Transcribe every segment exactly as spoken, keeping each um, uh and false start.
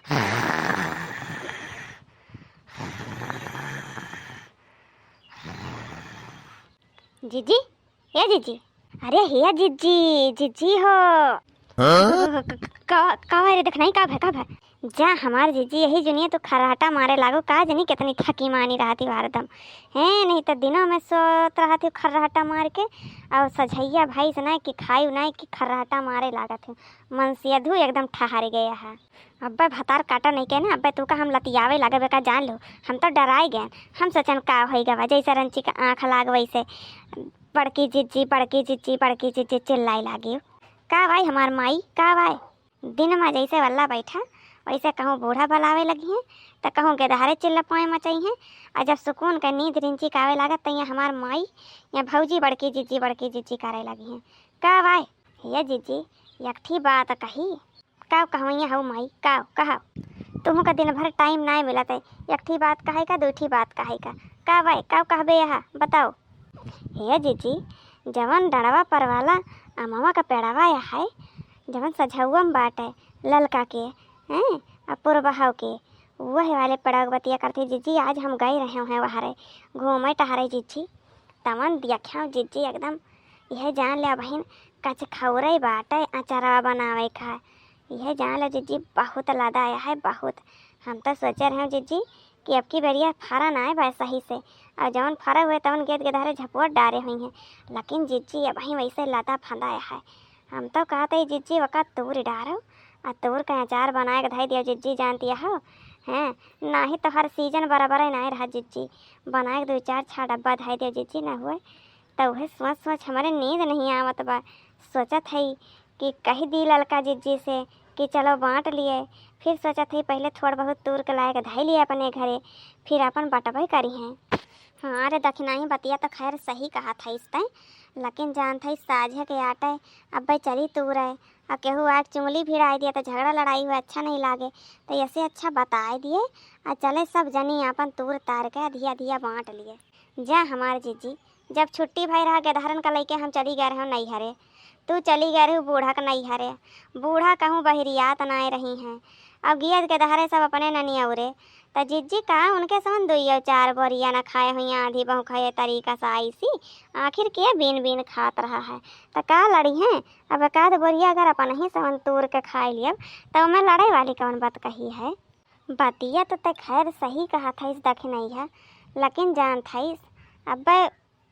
जीजी, ए जीजी, अरे हे जीजी, जीजी हो। हाँ? क-, क-, का, का भाई रे, देखना ही का भाई, का भाई? जा हमार जीजी, यही जुनिया तू खर्राटा मारे लागो, का जनी कितनी थकी मानी रहती हरदम। हैं, नहीं तो दिनों में सोत रहती हूँ खर्राटा मार के, और सझैया भाई से नहीं कि खाई नहीं कि खर्राटा मारे लागत हूँ। मनसियधू एकदम ठहर गया है। अब्बे भतार काटा नहीं के ना, अब्बे तू का हम लतियावे लागे बेका जान लो। हम तो डराए गए, हम सोचन का होई गवा, जैसे रंची का आँख लाग वैसे बड़की जिज्जी, बड़की जिज्जी, बड़की जिज्जी चिल्लाई लागी। का भाई हमार माई, का भाई? दिन में जैसे वल्ला बैठा, वैसे कहूँ बूढ़ा बलावे लगी हैं, तो कहूँ गेदहरे चिल्लपाए मचाई हैं। और जब सुकून के नींद रिंची कावे लागत, तो यहाँ हमार माई, यहाँ भौजी बड़की जिज्जी, बड़की जिज्जी करे लगी हैं। का भाई? हे जिज्जी, एक ठी बात कही। का कहवैया हऊ माई, का कहा? तुहू का दिन भर टाइम नाय मिलत है, एक ठी बात कहे का, दू ठी बात कहे का। का भाई, का कहबे यहाँ, बताओ। हे जिज्जी, जवन डड़वा पर वाला अमवा का पेड़वा है, जवन सझौआ में बाटे, ललका के, हैं, आ पुरबहाव के, वह वाले पेड़वा के बतिया करते। जिज्जी, आज हम गए रहे हैं वहाँ रे, घूमे टहरे जिज्जी, तवन देखा जिज्जी एकदम, यह जान ले बहिन, कचखौरे बाटे अचारवा बनावे का। यह जान ले जिज्जी, बहुत लदा आया है, बहुत। हम तो सोचे रहे जिज्जी कि अब की बेरिया फरा ना आए बा सही से, और जवन फरा हुए तवन गेद गेदहरे झपवट डारे हुई हैं, लेकिन जिज्जी अबहीं वैसे लदा फंदा आया है। हम तो कहते ही जिज्जी वका तूर डारो, आ तूर का अचार बनाए के धई दियो जिज्जी, जानती हो, हैं, नाही तो हर सीजन बराबर ही नाय रहा जिज्जी, बनाए के दो चार छह डब्बा धई दियो जिज्जी, ना हुए तो वह सोच सोच हमारे नींद नहीं आवत बा। सोचत है कि कह दी ललका जिज्जी से कि चलो बांट लिए, फिर सोचत है पहले थोड़ बहुत तूर के लायक धई लिए अपने घरे, फिर अपन बटबे करी हैं। हाँ रे दखिनाही, बतिया तो खैर सही कहा था इस तय, लेकिन जानत है साझे के आटे अब्बे चली तूर है, आ केहू आके चुंगली भिड़ाई दिया तो झगड़ा लड़ाई हुआ अच्छा नहीं लागे, तो ऐसे अच्छा बताए दिए, आ चले सब जनी आपन तूर तार के अधिया अधिया बांट लिए। जा हमार जिज्जी, जब छुट्टी भई रहा गेदहरन का लइके हम चली गए रहे नैहरे, तू चली गए रहे बूढ़ा के नैहरे, बूढ़ा कहूँ बहिरियात नाय रही हैं, अब गियत गेदहरे सब अपने ननियौरे, त जिज्जी का उनके समन दुइयो चार बोरिया न खाए हुई आधी बहु खाए तरीका से आईसी, आखिर के बीन बीन खात रहा है, त का लड़ी हैं? अब एक आध बोरिया अगर अपन ही समन तूर के खाए लियब, त ओमे लड़े वाली कौन बात कही है? बतिया तो ते खैर सही कहा था इस दखिनैया, लेकिन जान था इस, अब्बे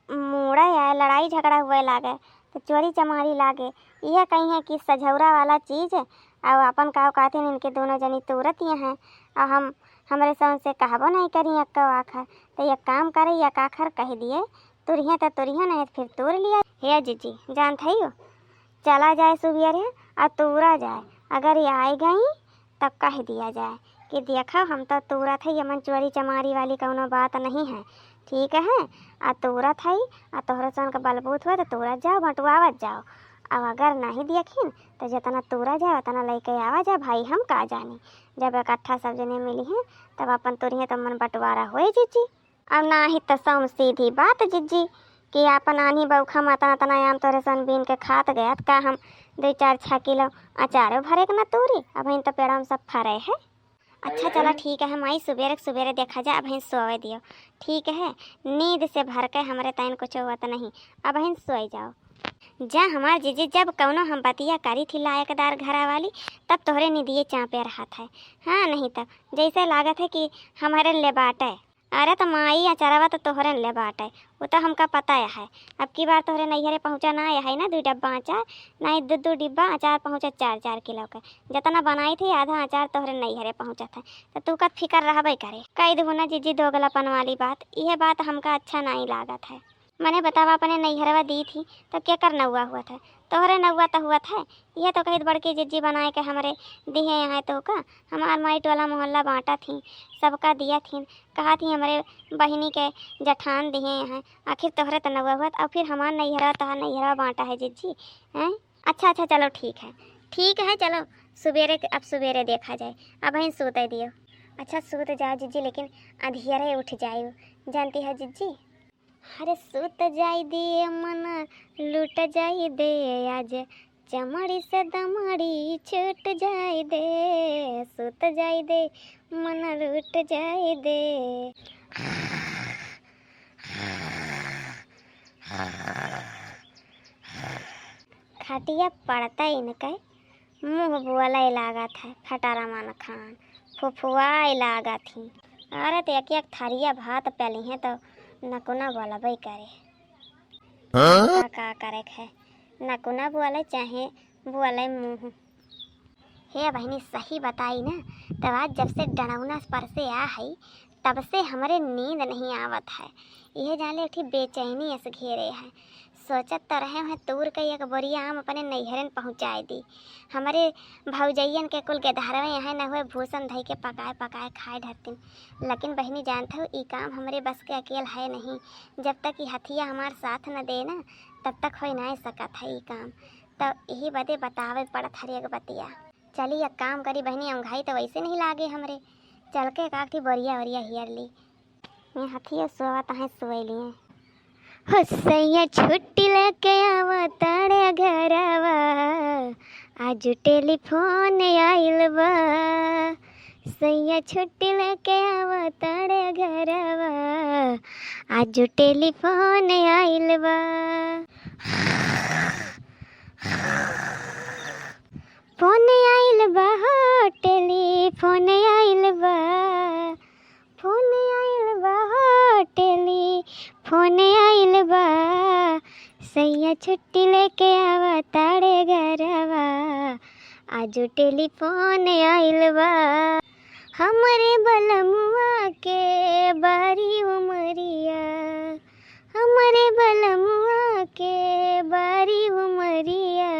मुड़े आए, लड़ाई झगड़ा हुए लागे, तो चोरी चमारी लागे। यह कही है कि सझौरा वाला चीज, और अपन का कहते हैं, इनके दोनों जनी तूरत ये हैं, और हम, हमरे समन से कहबो नहीं करी अक्को आखर। तो एक काम करे, एक आखर कह दिए, तुरिहे तो तुरिहे, नहीं तो फिर तूर लिया। हे जिज्जी, जान थई हो, चला जाए सुबेरे और तूरा जाए, अगर ये आए गई तब कह दिया जाए कि देखो हम तो तूरत है, यमन चोरी चमारी वाली कौनो बात नहीं है, ठीक है, आ तूरत है, आ तोहरे सन के बलबूत हुए तो तूरत जाओ, बंटुआवत जाओ, अब अगर नहीं देखिन तो जितना तूरा जाए उतना लेके आवा जाए भाई, हम का जानी, जब इकट्ठा सब जने मिली हैं तब अपन तुरिहे तो मन बंटवारा होए जिज्जी। अब नाही त सौम सीधी बात जिज्जी कि आपन आन्ही बौखा में अतना अतना आम तोरे सन बीन के खात गया, त का हम दो चार छः किलो अचारो भरे के ना तूरी? अबहिन तो पेड़वा में सब फरे है। अच्छा चला ठीक है माई, सुबेरे के सुबेरे देखा जाए, अबहिन सोवे दियो। ठीक है, नींद से भर के हमरे तैन कुछ होत नहीं, अबहिन सोए जाओ। जा हमार जिज्जी, जब कौनो हम बतिया करी थी लायकदार घरा वाली, तब तोहरे निदिये चाँपे रहत है। हाँ नहीं तब जैसे लागत है कि हमारे ले बाटे। अरे त माई, अचारवा त तोहरे ले बाटे, वो त हमका पता है। अब की बार तोहरे नैहरे पहुँचा ना आया है ना, दुई डब्बा अचार, नहीं दू दू डिब्बा अचार पहुँचा चार चार किलो के। जितना बनाई थी आधा अचार तोहरे नैहरे पहुँचत है, त तू का फिकर रहबे करे। कह दू ना जिज्जी दोगलापन वाली बात, यह बात हमका अच्छा नहीं लागत है। मने बतावा, अपने नैहरवा दी थी तो केकर नौआ हुआ था? तोहरे नौआ तो हुआ था। यह तो कहित बड़की जिज्जी बनाए के हमरे दिहे यहाँ तो का, हमार माई टोला मोहल्ला बांटा थी, सबका दिया थी, कहा थी हमरे बहिनी के जठान दिहे यहाँ, आखिर तोहरे तो नौआ हुआ था, और फिर हमार नैहरवा तोहार नैहरवा बांटा है जिज्जी, हैं? अच्छा अच्छा चलो ठीक है, ठीक है चलो, सुबेरे के, अब सुबेरे देखा जाए, अबहिन सूते दियो। अच्छा सूत जाओ जिज्जी, लेकिन अंधियरे उठ जाए, जानती है जिज्जी। अरे सूत जाई दे मन, लूट जाई दे आज, चमड़ी से दमड़ी छूट जाए दे, सुत जाए दे, मन रूठ जाए दे। खटिया पड़ता इनके मुँह बोले लागत है, फटारा मन खान फुफुआए लागत ही। अरे तो एक एक थरिया भात पेली है तो नकुना बोलबे करे। हाँ? का, का करे है, नकुना बोले चाहे बोले मुँह। हे बहिनी, सही बताई ना, तब आज जब से डड़ौना पर से आ है, तब से हमरे नींद नहीं आवत है। यह जाले एक ठे बेचैनी अस घेरे है। सोचत तो रहे हैं तूर के एक बोरिया आम अपने नैहरन पहुँचाए दी। हमरे भौजैयन के कुल गेदहरवे यहाँ न हुए, भूषण धई के पकाए पकाए खाए धरतिन। लेकिन बहिनी, जानत हो, ई काम हमरे बस के अकेल है नहीं। जब तक ई हथिया हमार साथ न दे ना, तब तक हो नहीं सकत है ई काम। तो यही बदे बतावे पड़त हर एक बतिया। चली, एक काम करी बहिनी, औंघाई तो वैसे नहीं लागे हमरे, चल के एक आध ठे बोरिया ओरिया हियर ली। ये हथियो सोवत हैं, सोए लिए। हो सैया छुट्टी लेके आवा तारे घरवा, आज टेलीफोन आइल बा। सैया छुट्टी लेके आवा तारे घरवा, आज टेलीफोन आइल बा। फोन आइल बा हो, टेलीफोन आइल बा, फोन आइल बा हो, टेलीफोन आइल बा। सैया छुट्टी लेके आवा तारे घरवा, आजो टेलीफोन आइल बा। हमरे बलमुआ के बारी उमरिया, हमरे बलमुआ के बारी उमरिया,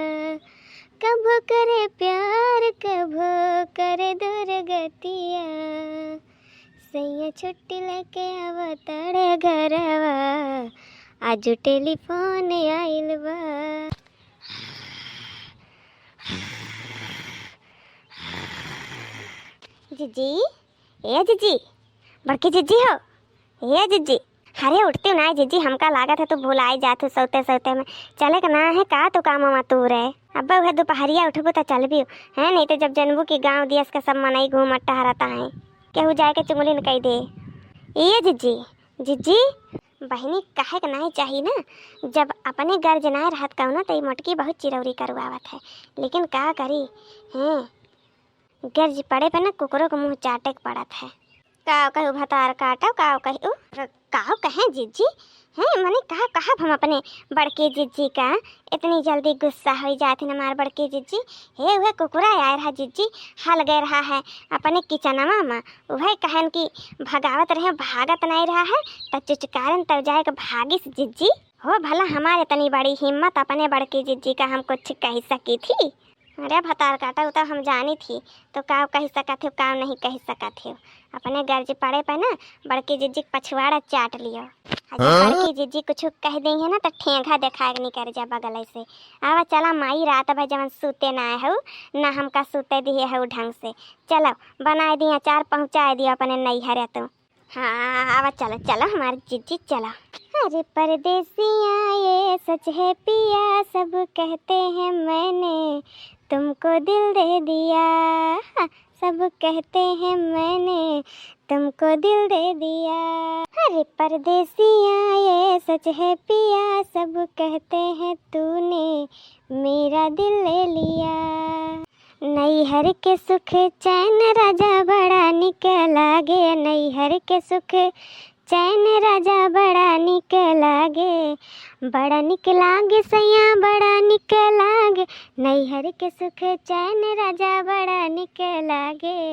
कब करे प्यार कब करे दुर्गतिया। सैया छुट्टी लेके आवा तारे घरवा, आजो टेलीफोन आइल बा। जिज्जी, ए जिज्जी, बड़की जिज्जी हो, ए जिज्जी। अरे उठती ना जिज्जी, हमका लागत है तू भुलाई जात हो सौते सौते में। चले के ना है का तू काम में तू रहे? अब वह दोपहरिया उठबू त चलबी है, नहीं तो जब जनबू की गाँव दियस के सब मनई घूमत टहरता है, केहू जाए के चुंगली न कई दे। ए जिज्जी, जिज्जी। बहिनी, कहे के नाई चाही ना, जब अपने गर्ज नाई रहत कौनो, त ई मोटकी बहुत चिरौरी करवावत है, लेकिन का करी, हैं, गर्ज पड़े पे ना कुकुरो के मुँह चाटे के पड़त है। का कहू भतार काटो, का कहू, काव कहें जिज्जी, हैं, मने का कहब हम अपने बड़के जिज्जी का, इतनी जल्दी गुस्सा हो जात है हमार बड़के जिज्जी। हे, उहे कुकुरा आए रहा जिज्जी, हल गए रहा है अपने किचनवा में, उहे कहन कि भगावत रहे, भागत नहीं रहा है, त चुचकारन तब जाए के भागिस जिज्जी। हो भला हमारे तनी बड़ी हिम्मत, अपने बड़की जिज्जी का हम कुछ कह सकी थी। अरे भतार काटा, उ तो हम जानी थी, तो का कह सकत हो, का नहीं कह सकत हो। अपने गर्ज पड़े पे ना बड़की जिज्जी के पछवाड़ा चाट लियो। आ जब हाँ? बड़की जिज्जी कुछ कह दी है ना, तो ठेंगा देखा के निकर जा बगल से। आवा चला माई, रात भर जवन सूते ना हो, ना हमका सूते दिए हो ढंग से। चलो, बनाए दिया अचार, पहुँचाए दियो अपने नैहरे तू। हाँ, आवा, चलो, चलो, हमार जिज्जी, चलो। अरे परदेसिया, ये सच है पिया, सब कहते हैं मैंने तुमको दिल दे दिया। सब कहते हैं मैंने तुमको दिल दे दिया। अरे परदेसिया, ये सच है पिया, सब कहते हैं तूने मेरा दिल ले लिया। नैहर के सुख चैन राजा बड़ा निक लागे, नैहर के सुख चैन राजा बड़ा निक लागे, बड़ा निक लागे सैया बड़ा निक लागे। नैहर के सुख चैन राजा बड़ा निक लागे,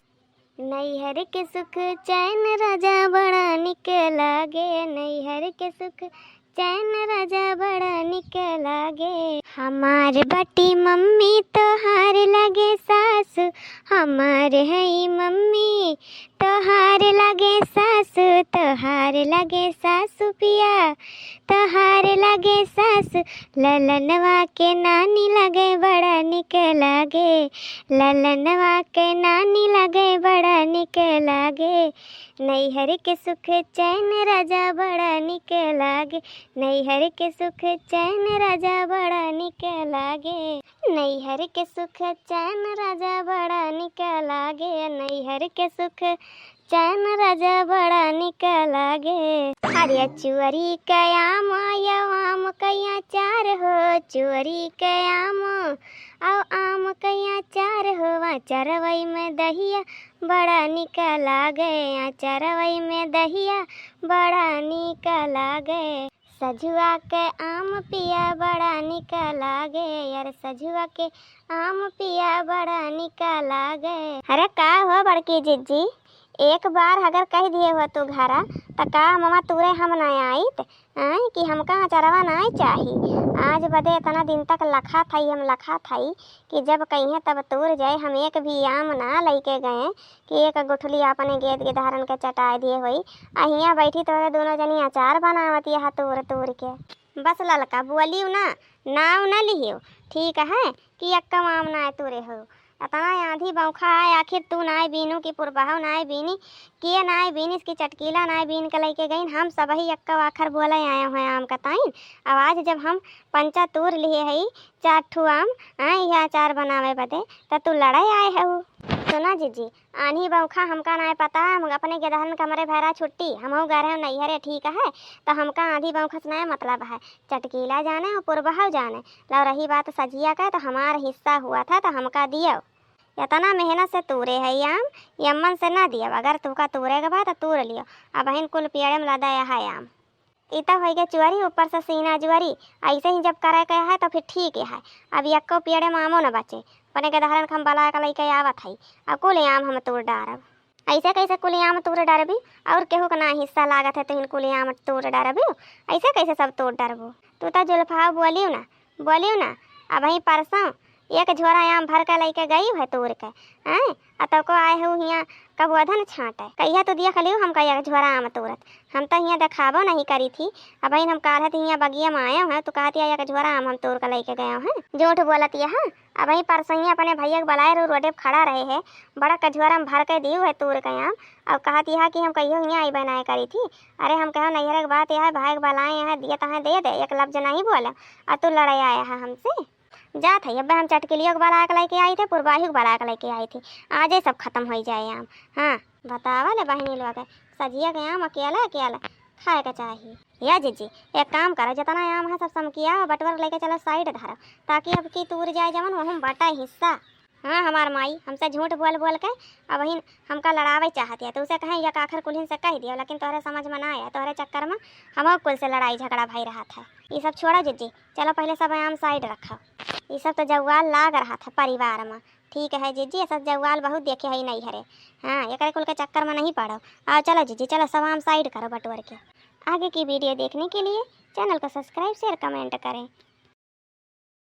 नैहर के सुख चैन राजा बड़ा निक लागे, नैहर के सुख चैन राजा बड़ा निक लागे। हमार बटी मम्मी तोहार लगे सासु, हमार हई मम्मी तोहार लगे सासु, तोहार लगे सासु पिया, तोहार लगे सासु। ललनवा के नानी लगे बड़ा निक लागे, ललनवा के नानी लगे बड़ा निक लागे। नैहर के सुख चैन राजा बड़ा निक लागे, नैहर के सुख चैन राजा बड़ा निक लागे, नैहर के सुख चैन राजा बड़ा निक लागे, नैहर के सुख चैन राजा बड़ा निक लागे। अरे चुअरी के आम आयो आम कइया चार हो, चुअरी के आम आओ आम कइया चार हो, वा चरवई में दहिया बड़ा निक लागे, आ चरवई में दहिया बड़ा निक लागे। सझुआ के आम पिया बड़ा निक लागे, यार सझुआ के आम पिया बड़ा निक लागे। अरे का हो बड़की जिज्जी, एक बार अगर कह दिए हो तू घरा, त का ममा तूरे हम ना आइत? आय कि हमका अचरवा नाय चाही। आज बदे इतना दिन तक लखा थई, हम लखा थई कि जब कहिए तब तूर जाए। हम एक भी आम ना लइके गए कि एक गुठली अपने गेद गिदहरन के चटाए दिए होई। आ हियाँ बैठी तोहरे दोनों जनी अचार बनावत यह तूर तूर के। बस ललका बोलियो ना, नाव न लिहियो, ठीक है कि यक्का आम ना तूरे हो। अतना आँधी बौखा है, आखिर तू नाय बीनू कि पुरबहव नाय बीनी, के नाय बीनिस कि चटकीला नाय बीन के लइके गईन। हम सबही यक्का आखर बोले आए हैं आम कताइन। अब आज जब हम पंचा तूर लिहे हई चार ठू आम, आए यह अचार बनावे बदे, त तू लड़े आए हऊ। सुना जिज्जी, आन्ही बौखा हमका नाय पता, हम अपने गेदहन कमरे भैरा छुट्टी, हमहू गए रहे नैहरे, ठीक है, त हमका आँधी बौखा से नाय मतलब है। चटकीला जाने और पुरबहव जाने। लो रही बात सझिया का, त हमार हिस्सा हुआ था त हमका दियो। इतना मेहनत से तूरे है आम, यम्मन से ना दियो। अगर तुका तूरे के बा त तूर लियो। अबहिन कुल पेड़े में लदा है आम। ई त होइगे चुअरी, ऊपर से सीना जुअरी। ऐसे ही जब करे के है त फिर ठीक है। अब यक्को पेड़े में आमो न बचे। अपने गेदहरन के हम बलाय के लइके आवत हई। अब कुल आम हम तूर डारब। ऐसे कैसे कुल आम तूर डरबी? और केहू के ना हिस्सा लागत है, तुहिन कुल आम तूर डरबी? ऐसे कैसे सब तूर डरबू? तू तो जुल्फाओ बोलियो ना, बोलियो ना। अबही परसों एक झोरा आम भर के लइके गई है तूर के, हैं? आ तको आए हो हियाँ कबोधन छाटे। कहिया तू देख लियो हमका एक झोरा आम तूरत। हम तो हियाँ देखाबो नहीं करी थी। अबही हम काल्ह हियाँ बगिया में आए हैं, तू कहत या एक झोरा आम हम तूर के लइके गए हैं। झूठ बोलत यह। अबही परसों अपने भैया के बुलाए रहो, रोडे पे खड़ा रहे है, बड़ा कझोरा में भर के दियो है तूर के आम। और कहत यह कि हम कहियो हियाँ आई बनाए करी थी। अरे हम कहो नैहरे के बात यह है, भाई के बुलाए हैं, दिए तहें दे दे, एक लफ्ज नहीं बोले, और तू लड़े आया है हमसे। जात है, अबे हम चटकिलियो के बुलाए के लइके आई थी, पुरबाही के बुलाए के लइके आई थी, आजे सब खत्म हो जाए आम। हाँ, बतावा ले बहिनी लोग, सझिया के आम अकेले अकेले खाए के चाही। या जिज्जी, एक काम करो, जितना आम है सब समकिया और बटवर लेके चलो साइड धरो, ताकि अब की तूर जाए जवन वहम बटा हिस्सा। हाँ, हमार माई हमसे झूठ बोल बोल के अबहिन हमका लड़ावे चाहत है, तो उसे कहें या आखिर कुल्हिन से कह दियो, लेकिन तोहरे समझ में ना आया, तोहरे चक्कर में हमहू कुल से लड़ाई झगड़ा भई रहत है। ये सब छोड़ो जिज्जी, चलो पहले सब आम साइड रखो। ये सब तो जौआल लाग रहत है परिवार में। ठीक है जिज्जी, ये सब जौआल बहुत देखे है नैहरे। हाँ, एकरे कुल के चक्कर में नहीं पड़ो। आओ चलो जिज्जी, चलो सब आम साइड करो बटोर के। आगे की वीडियो देखने के लिए चैनल को सब्सक्राइब, शेयर, कमेंट करें।